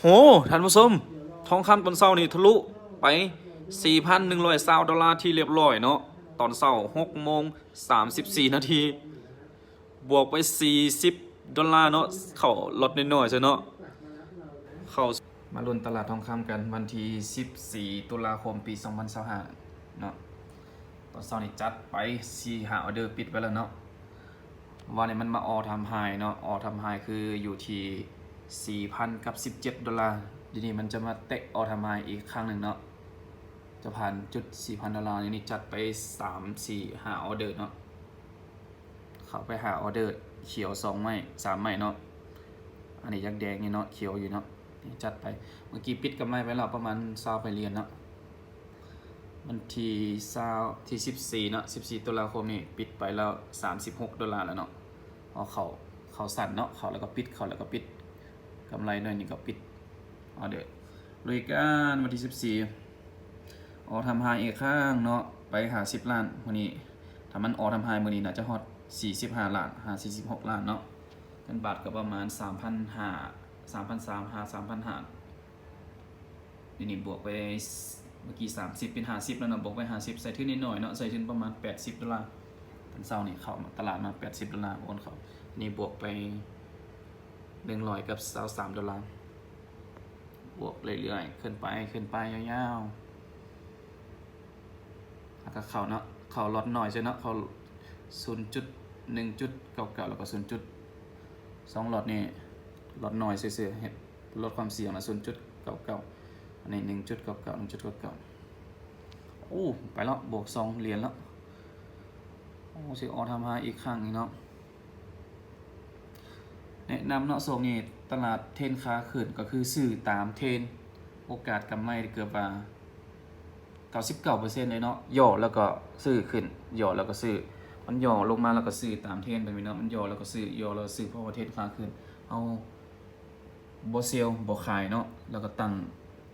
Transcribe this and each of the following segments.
ໂອ້ ທ່ານຜູ້ຊົມ, ທອງຄຳຕອນເຊົ້ານີ້ທະລຸໄປສີ່ພັນໜຶ່ງຮ້ອຍຊາວໂດລາທີ່ຮຽບຮ້ອຍເນາະ. ຕອນເຊົ້າຫົກໂມງສາມສິບສີ່ນາທີ ບວກໄປສີ່ສິບໂດລາເນາະ. ເຂົ້າລັອດນ້ອຍໆຊະເນາະ. ເຂົ້າ ມາລຸ້ນຕະຫຼາດທອງຄຳກັນ ວັນທີສິບສີ່ ຕຸລາຄົມ ປີສອງພັນຊາວຫ້າເນາະ. ຕອນເຊົ້ານີ້ຈັດໄປສີ່ຫ້າອອເດີ ປິດໄປແລ້ວເນາະ. ວ່ານີ້ມັນມາ all time high ເນາະ, all time high ຄືຢູ່ທີ່ສີ່ພັນກັບສິບເຈັດໂດລາ. ດຽວນີ້ມັນຈະມາແຕະ all time high ອີກຄັ້ງໜຶ່ງເນາະ, ຈະຜ່ານຈຸດສີ່ພັນໂດລາ. ດຽວນີ້ຈັດໄປສາມ ສີ່ ຫ້າອອເດີເນາະ. ເຂົ້າໄປຫ້າອອເດີ, ຂຽວສອງໄມ້ ສາມໄມ້ເນາະ. ອັນນີ້ຍັງແດງຢູ່ເນາະ, ຂຽວຢູ່ເນາະ. ຈັດໄປ, ເມື່ອກີ້ປິດກຳໄລໄປແລ້ວປະມານຊາວປາຍຫຼຽນເນາະ. ວັນທີຊາວ ທີສິບສີ່ເນາະ, ສິບສີ່ຕຸລາຄົມນີ້ປິດໄປແລ້ວສາມສິບຫົກໂດລາແລ້ວເນາະ. ເອົາເຂົ້າ ເຂົ້າສັ້ນເນາະ, ເຂົ້າແລ້ວກໍປິດ, ເຂົ້າແລ້ວກໍປິດ, ກຳໄລໜ້ອຍນີ້ກໍປິດ. ເອົາເດີ ລຸຍກັນ. ວັນທີສິບສີ່ all time high ອີກຄັ້ງເນາະ, ໄປຫ້າສິບລ້ານມື້ນີ້. ຖ້າມັນ all time high ມື້ນີ້ ໜ້າຈະຮອດສີ່ສິບຫ້າລ້ານ ຫາ ສີ່ສິບຫົກລ້ານເນາະ. ເງິນບາດກໍປະມານສາມພັນຫ້າ ສາມພັນສາມ ຫາ ສາມພັນຫ້າ. ດຽວນີ້ບວກໄປ ເມື່ອກີ້ສາມສິບ ເປັນຫ້າສິບແລ້ວເນາະ, ບວກໄປຫ້າສິບ ໃສ່ທຶນໜ້ອຍໆເນາະ, ໃສ່ທຶນປະມານແປດສິບໂດລາ. ຕອນເຊົ້ານີ້ເຂົ້າມາຕະຫຼາດມາແປດສິບໂດລາ, ໂອນເຂົ້າ. ນີ້ບວກໄປໜຶ່ງຮ້ອຍກັບຊາວສາມໂດລາ, ບວກເລື້ອຍໆ ຂຶ້ນໄປ ຂຶ້ນໄປຍາວໆ. ແລ້ວກໍເຂົ້າເນາະ, ເຂົ້າລັອດນ້ອຍຊື່ເນາະ, ເຂົ້າສູນຈຸດໜຶ່ງຈຸດເກົ້າເກົ້າ ແລ້ວກໍສູນຈຸດ ສອງລັອດນີ້, ລັອດນ້ອຍຊື່ໆ ເຮັດ ລົດຄວາມສ່ຽງລະ ສູນຈຸດເກົ້າເກົ້າ, ອັນນີ້ ໜຶ່ງຈຸດເກົ້າເກົ້າ ໜຶ່ງຈຸດເກົ້າເກົ້າ. ໂອ້ ໄປແລ້ວ, ບວກສອງຫຼຽນແລ້ວ. ໂອ້ ຊິ all time high ອີກຄັ້ງນີ້ເນາະ. ແນະນຳເນາະ, ຊ່ວງນີ້ຕະຫຼາດເທຣນຂາຂຶ້ນ ກໍຄືຊື້ຕາມເທຣນ, ໂອກາດກຳໄລເກືອບວ່າ ເກົ້າສິບເກົ້າເປີເຊັນເລີຍເນາະ. ຫຍໍ້ແລ້ວກໍຊື້ຂຶ້ນ, ຫຍໍ້ແລ້ວກໍຊື້, ມັນຫຍໍ້ລົງມາແລ້ວກໍຊື້ຕາມເທຣນໄປເນາະ, ມັນຫຍໍ້ແລ້ວກໍຊື້, ຫຍໍ້ແລ້ວກໍຊື້ ເພາະວ່າເທຣນຂາຂຶ້ນ. ເຮົາບໍ່ເຊວ ບໍ່ຂາຍເນາະ, ແລ້ວກໍຕັ້ງ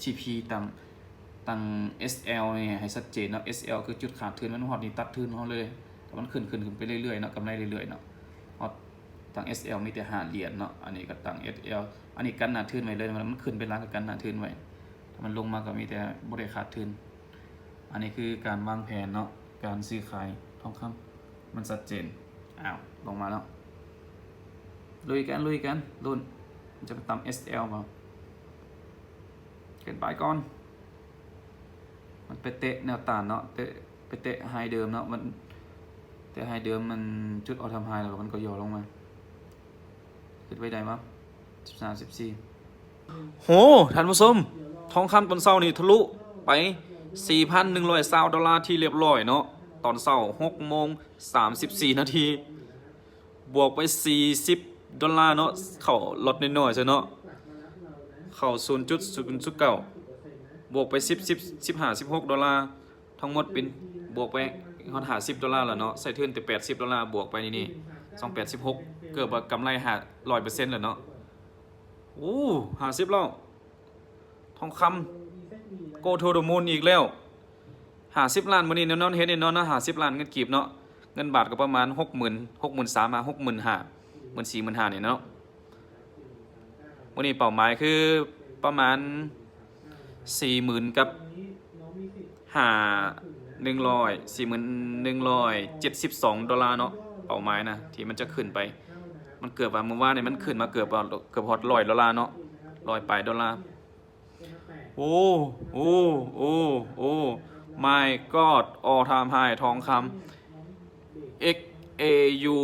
ທີ ພີ ຕັ້ງ ຕັ້ງ ເອສ ແອລ ນີ້ໃຫ້ຊັດເຈນເນາະ. ເອສ ແອລ ຄືຈຸດຂາດທຶນ, ມັນຮອດນີ້ຕັດທຶນເຮົາເລີຍ. ຖ້າມັນຂຶ້ນ ຂຶ້ນ ຂຶ້ນໄປເລື້ອຍໆເນາະ, ກຳໄລເລື້ອຍໆເນາະ. ເຮົາຕັ້ງ ເອສ ແອລ ມີແຕ່ຫ້າຫຼຽນເນາະ, ອັນນີ້ກໍຕັ້ງ ເອສ ແອລ ອັນນີ້ກັນໜ້າທຶນໄວ້ເລີຍ, ມັນຂຶ້ນໄປຫຼາຍກໍກັນໜ້າທຶນໄວ້. ຖ້າມັນລົງມາກໍມີແຕ່ບໍ່ໄດ້ຂາດທຶນ. ອັນນີ້ຄືການວາງແຜນເນາະ, ການຊື້ຂາຍທອງຄຳ ມັນຊັດເຈນ. ອ້າວ ລົງມາແລ້ວ, ລຸຍກັນ ລຸຍກັນ, ລຸ້ນ ມັນຈະໄປຕຳ ເອສ ແອລ ບໍ່? ຂຶ້ນໄປກ່ອນ, ມັນໄປເຕະແນວຕ້ານເນາະ, ເຕະ ໄປເຕະໄຮເດີມເນາະ, ມັນເຕະໄຮເດີມ, ມັນຈຸດ all time high ແລ້ວກໍມັນກໍຫຍໍ້ລົງມາ. ຄິດໄວ້ໄດ້ບໍ່? ສິບສາມ ສິບສີ່. ໂຫ ທ່ານຜູ້ຊົມ, ທອງຄຳຕອນເຊົ້ານີ້ທະລຸໄປສີ່ພັນໜຶ່ງຮ້ອຍຊາວໂດລາທີ່ຮຽບຮ້ອຍເນາະ. ຕອນເຊົ້າຫົກໂມງສາມສິບສີ່ນາທີ ບວກໄປສີ່ສິບໂດລາເນາະ, ເຂົ້າລັອດນ້ອຍໆຊະເນາະ, ເຂົ້າສູນຈຸດສູນເກົ້າ ບວກໄປສິບ ສິບ ສິບຫ້າ ສິບຫົກໂດລາ. ທັງໝົດເປັນບວກໄປຮອດຫ້າສິບໂດລາແລ້ວເນາະ, ໃສ່ທຶນແຕ່ແປດສິບໂດລາ ບວກໄປນີ້ ນີ້ ສອງແປດສິບຫົກ ເກືອບວ່າກຳໄລຫ້າຮ້ອຍເປີເຊັນແລ້ວເນາະ. ໂອ້ ຫ້າສິບແລ້ວ, ທອງຄຳ go to the moon ອີກແລ້ວ. ຫ້າສິບລ້ານມື້ນີ້ແນ່ນອນ, ເຮັດແນ່ນອນເນາະ, ຫ້າສິບລ້ານເງິນກີບເນາະ. ເງິນບາດກໍປະມານຫົກໝື່ນ ຫົກໝື່ນສາມ ຫາ ຫົກໝື່ນຫ້າ ໝື່ນສີ່ ໝື່ນຫ້ານີ້ເນາະ. ມື້ນີ້ເປົ້າໝາຍຄືປະມານສີ່ໝື່ນກັບຫ້າ ໜຶ່ງຮ້ອຍ ສີ່ໝື່ນໜຶ່ງຮ້ອຍເຈັດສິບສອງໂດລາເນາະ, ເປົ້າໝາຍນະ ທີ່ມັນຈະຂຶ້ນໄປ. ມັນເກືອບວ່າ ມື້ວານນີ້ມັນຂຶ້ນມາເກືອບ ເກືອບຮອດຮ້ອຍໂດລາເນາະ, ຮ້ອຍປາຍໂດລາ. ໂອ້ ໂອ້ ໂອ້ ໂອ້ my god, all time high ທອງຄຳ ເອັກ ເອ ຢູ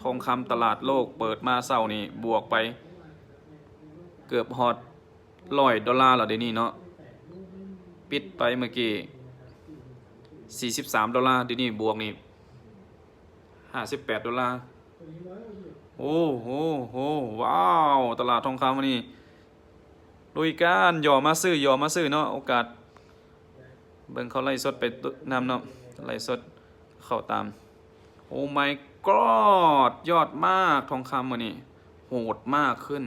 ທອງຄຳຕະຫຼາດໂລກເປີດມາເຊົ້ານີ້ບວກໄປເກືອບຮອດຮ້ອຍໂດລາແລ້ວເດນີ້ເນາະ. ປິດໄປເມື່ອກີ້ສີ່ສິບສາມໂດລາ, ເດນີ້ບວກນີ້ຫ້າສິບແປດໂດລາ. ໂອ້ໂຫ ໂຫ ວ້າວ ຕະຫຼາດທອງຄຳມື້ນີ້ ລຸຍກັນ, ຫຍໍ້ມາຊື້ ຫຍໍ້ມາຊື້ເນາະ. ໂອກາດເບິ່ງເຂົາໄລຟ໌ສົດໄປນຳເນາະ, ໄລຟ໌ສົດເຂົ້າຕາມ. Oh my god, ຍອດມາກ ທອງຄຳມື້ນີ້ໂຫດມາກຂຶ້ນ.